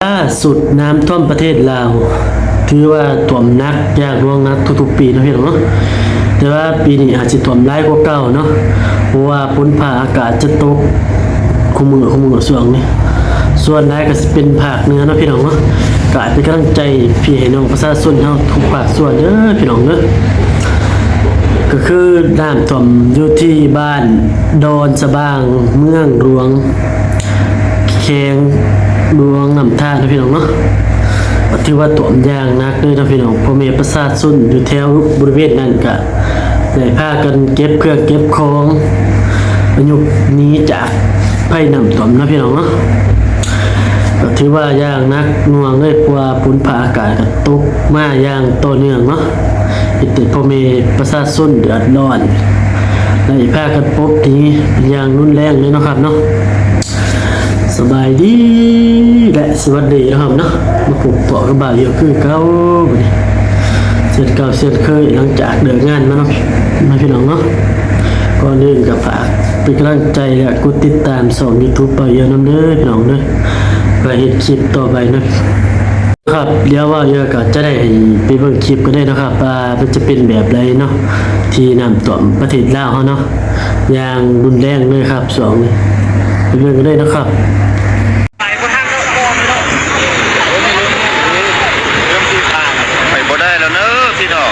ລ່າສຸດນ້ຳຖ້ວມປະເທດລາວ ຖືວ່າຖ້ວມໜັກຢ່າງໜັກທຸກໆປີເນາະພີ່ນ້ອງເນາະ, ແຕ່ວ່າປີນີ້ອາດຊິຖ້ວມຫຼາຍກວ່າເກົ່າເນາະ ເພາະວ່າຝົນຟ້າອາກາດຈະຕົກຄູ່ມື້ ຄູ່ມື້ຊ່ວງນີ້ ສ່ວນຫຼາຍກໍຊິເປັນພາກເໜືອເນາະພີ່ນ້ອງເນາະ. ກໍເປັນກຳລັງໃຈພີ່ໃຫ້ນ້ອງປະຊາຊົນເຮົາທຸກພາກສ່ວນເດີພີ່ນ້ອງເດີ. ກໍຄືນ້ຳຖ້ວມຢູ່ທີ່ບ້ານດອນສະບາງ ເມືອງຫຼວງ ແຂວງຫຼວງນ້ຳທາເນາະພີ່ນ້ອງເນາະ, ກໍຖືວ່າຖ້ວມຢ່າງໜັກເລີຍເນາະພີ່ນ້ອງ. ພໍ່ແມ່ປະຊາຊົນຢູ່ແຖວບໍລິເວນນັ້ນກະໄດ້ພາກັນເກັບເຄື່ອງເກັບຂອງ ອະຍຸກໜີຈາກໄພນ້ຳຖ້ວມເນາະພີ່ນ້ອງເນາະ. ກໍຖືວ່າຢ່າງໜັກໜ່ວງເລີຍ ເພາະວ່າຝົນຟ້າອາກາດກໍຕົກມາຢ່າງຕໍ່ເນື່ອງເນາະ, ເຮັດໃຫ້ພໍ່ແມ່ປະຊາຊົນເດືອດຮ້ອນ ໄດ້ພາກັນຫຼົບໜີຢ່າງຮຸນແຮງເລີຍເນາະຄັບເນາະ. ສະບາຍດີ ແລະ ສະຫວັດດີເນາະຄັບເນາະ, ມາພົບພໍ້ກັບບ່າວເອີກຄືເກົ່າບັດນີ້ ເຊັ່ນເກົ່າເຊັ່ນເຄີຍ ຫຼັງຈາກເລີກງານມາເນາະ ມາພີ່ນ້ອງເນາະ. ກ່ອນອື່ນກໍຝາກເປັນກຳລັງໃຈ ແລະ ກົດຕິດຕາມຊ່ອງຢູທູບບ່າວເອີນຳເດີພີ່ນ້ອງເດີ ເພື່ອເຮັດຄລິບຕໍ່ໄປເນາະ. ຄັບ ດຽວບ່າວເອີກໍຈະໄດ້ໃຫ້ໄປເບິ່ງຄລິບກັນເລີຍເນາະຄັບ ວ່າມັນຈະເປັນແບບໃດເນາະ ທີ່ນ້ຳຖ້ວມປະເທດລາວເຮົາເນາະ ຢ່າງຮຸນແຮງເລີຍຄັບຊ່ວງນີ້ ໄປເບິ່ງກັນເລີຍເນາະຄັບ. ໄປບໍ່ໄດ້ແລ້ວເນີພີ່ນ້ອງ.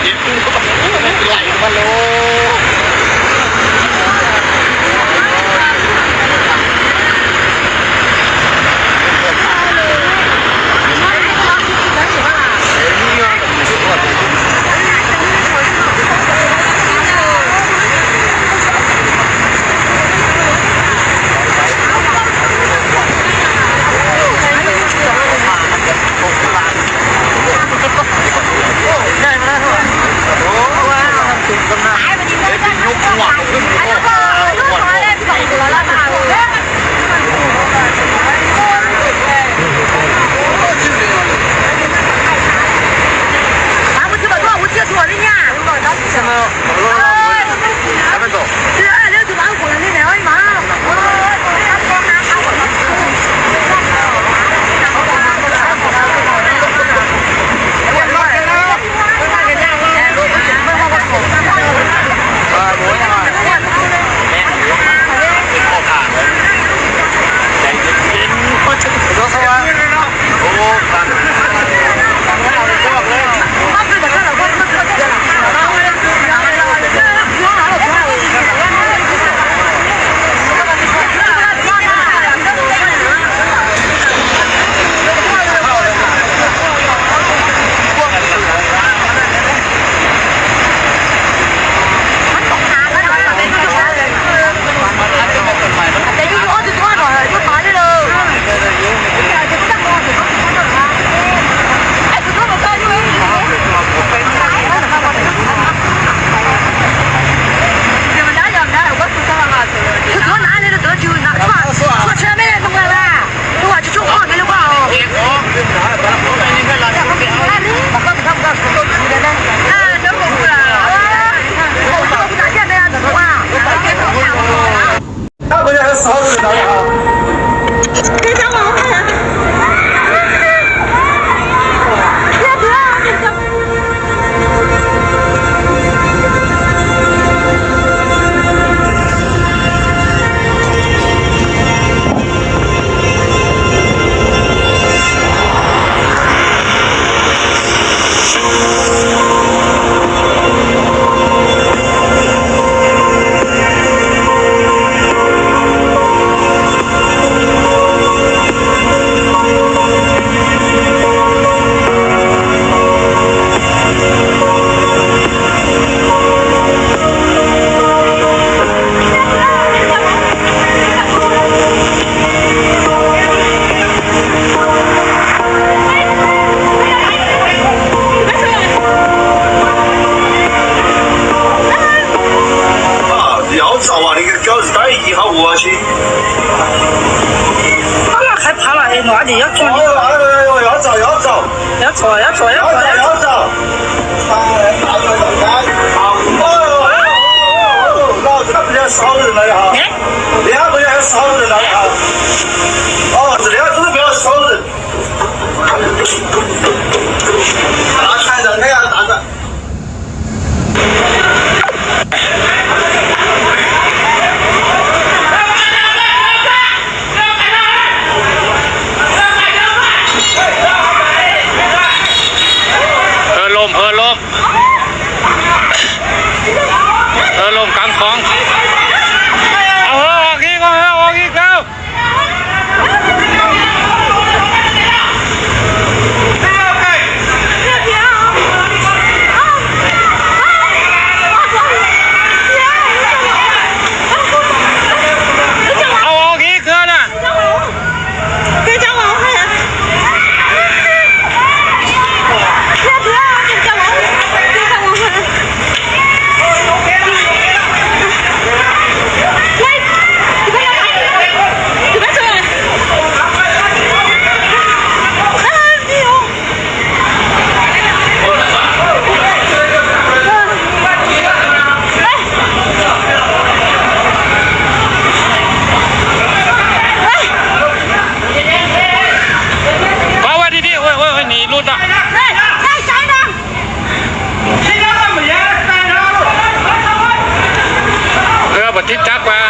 啊，老早啊，你个狗屎蛋已经好恶心。好了，还爬了，哎，哪里要撞你？哦，哎呦，哎呦，要走，要走。要走，要走，要走，要走。要走，要走。哎呦，哎呦，哎呦，哎呦，老子他不要烧人了呀。哎。人家不要烧人了呀。哦，人家真的不要烧人。ລົ້ມ ເຮີລົ້ມ ເຮີລົ້ມກາງຂອງ. ເອົາເຮີອອກອີກ ເອົາເຮີອອກອີກແລ້ວ. ເອົາອອກອີກເທື່ອນະ. ເອົາໄວ້ດີໆ ໂອ້ຍ ໂອ້ຍ ໂອ້ຍ ໜີຫຼຸດລະ. ເອີ ບໍ່ຕິດຈັກວ່າ.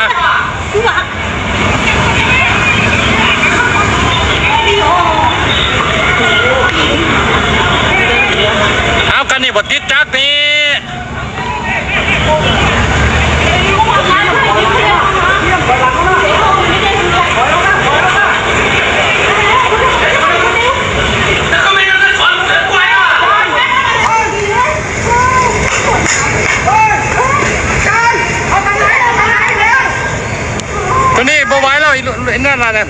ເອົາ ຄັນນີ້ບໍ່ຕິດຈັກນີ້. ໂຕນີ້ບໍ່ໄຫວແລ້ວ ອີ່ ອີ່ນັ້ນລະນັ້ນ.